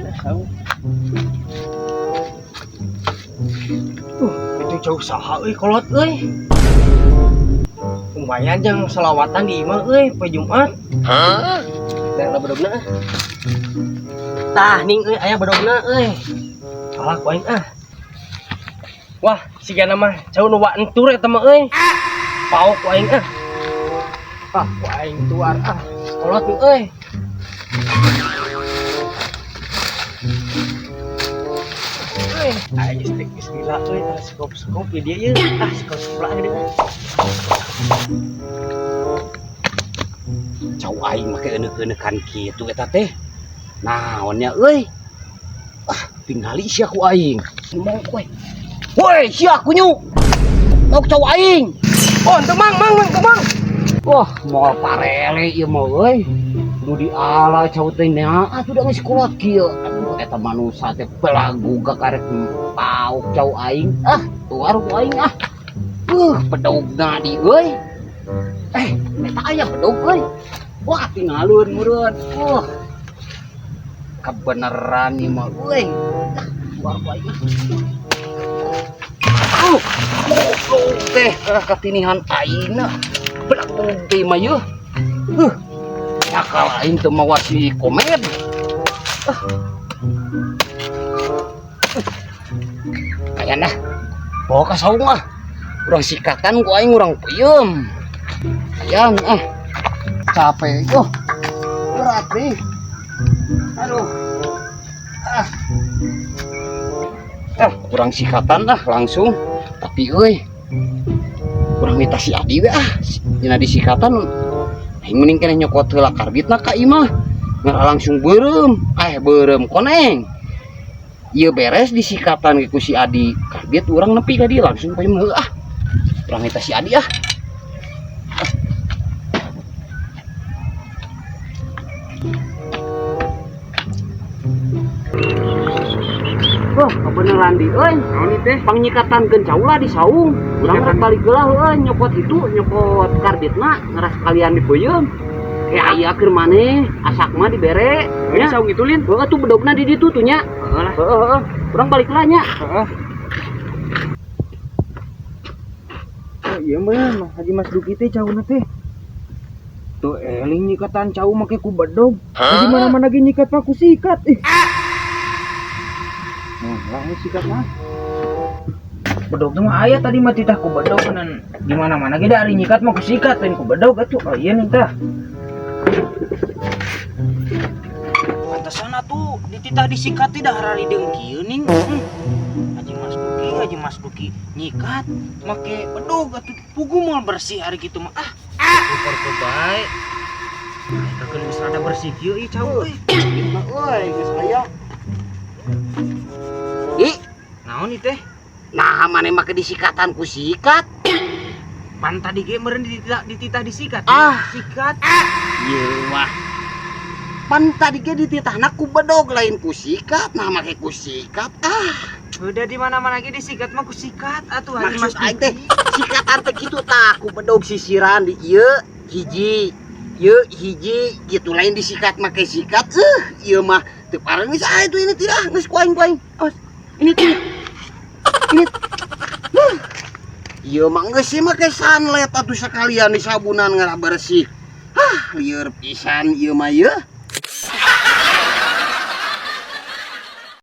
ah saung. Itu jauh saha euy kolot euy. Lumayan jang selawatan di imah euy poe Jumat. Hah? Daerah bedogna ah. Tah ning euy aya bedogna euy. Alah ku aing ah. Wah, sigana mah cau nu entur eta mah euy. Paok ku aing ah. Ah, ku aing tuar ah. Kolot euy. Euy, aing geus geus gila euy, tara sekop-sekop di dieu ieu. Ah, sekop-sekop lah gede. Cau aing make euneuh-euneukhan kitu eta teh. Naon nya euy? Ah, tingali sia ku aing. Ngomong kowe. Woi, sia kunyu. Tok cau aing. Oh, teu mang mang mang mang. Wah, moal parele ieu mah euy. Nu diala cau teh nya atuh da geus kolot kieu. Aduh, eta manusa teh belagu karek pauk cau aing. Ah, tuar ku aing ah. Bedogna di euy. Eta aya bedog euy. Wah, tinggalun meureun. Wah. Kebenaran ieu mah euy. Ah, tuar ku aing. Goblok teh katinihan aingna. Bedog teh mah yeuh. Nyakal aing teu mawa si komed. Kayana bawa ka saung ah. Urang sikatan ku aing urang peuyeum. Hayang ah. Capek euy. Berat nih. Aduh. Ah. Ah, kurang sikatan ah langsung. Tapi euy. Urang minta si Adi we ah. Dina disikatan aing mending keneh nyokot heula karbitna ka imah. Ngara langsung beureum. Beureum koneng. Ieu beres disikatan ku si Adi. Karbit urang nepi ka dieu langsung peuyeum heula ah. Urang minta si Adi ah. Wah, kebeneran di euy. Naon ieu teh? Pangnyikatankeun cau lah di saung. Urang rek balik heula heueuh nyokot itu, nyokot karbitna ngaras kalian dipeuyeum. Kayak aya keur maneh, asak mah dibere. Nya saung itu lin. Heueuh tuh bedogna di ditu tuh nya. Heeh lah. Heeh heeh. Urang balik heula nya. Heeh. Oh, iya mah Haji Mas Duki teh cauna teh. Tuh eling nyikatan cau make ku bedog. Di mana-mana ge nyikat mah ku sikat. Ih. Nah, lah sikat mah. Bedog mah aya tadi mah titah ku bedog kanan di mana-mana ge da ari nyikat mah ku sikat lain ku bedog atuh. Oh iya nih tah. Pantesan atuh dititah disikat teh dah hararideung kieu ning. Haji Mas Duki, Haji Mas Duki nyikat make bedog atuh pugu moal bersih hari kitu mah. Ah, super teu bae. Eta keun geus rada bersih kieu ieu cau euy. Euy, geus aya. Ih, naon ieu teh? Nah, maneh make disikatan ku sikat. Pan tadi ge meureun dititah disikat. Ah, sikat. Ieu mah. Pan tadi ge dititahna ku bedog lain ku sikat. Nah, make ku sikat. Ah. Udah di mana-mana ge disikat mah ku sikat atuh Haji Maksud Mas aing teh Duki. Sikatan teh kitu tah ku bedog sisiran di ieu hiji. Ieu hiji gitu lain disikat make sikat. Ieu mah teu pareng geus aya tuh ini tidak geus ku aing ku aing. Awas. Ini tuh. Ini. Huh. Ieu mah geus sih make sunlight atuh sekalian disabunan ngarah bersih. Hah, lieur pisan ieu mah ieu.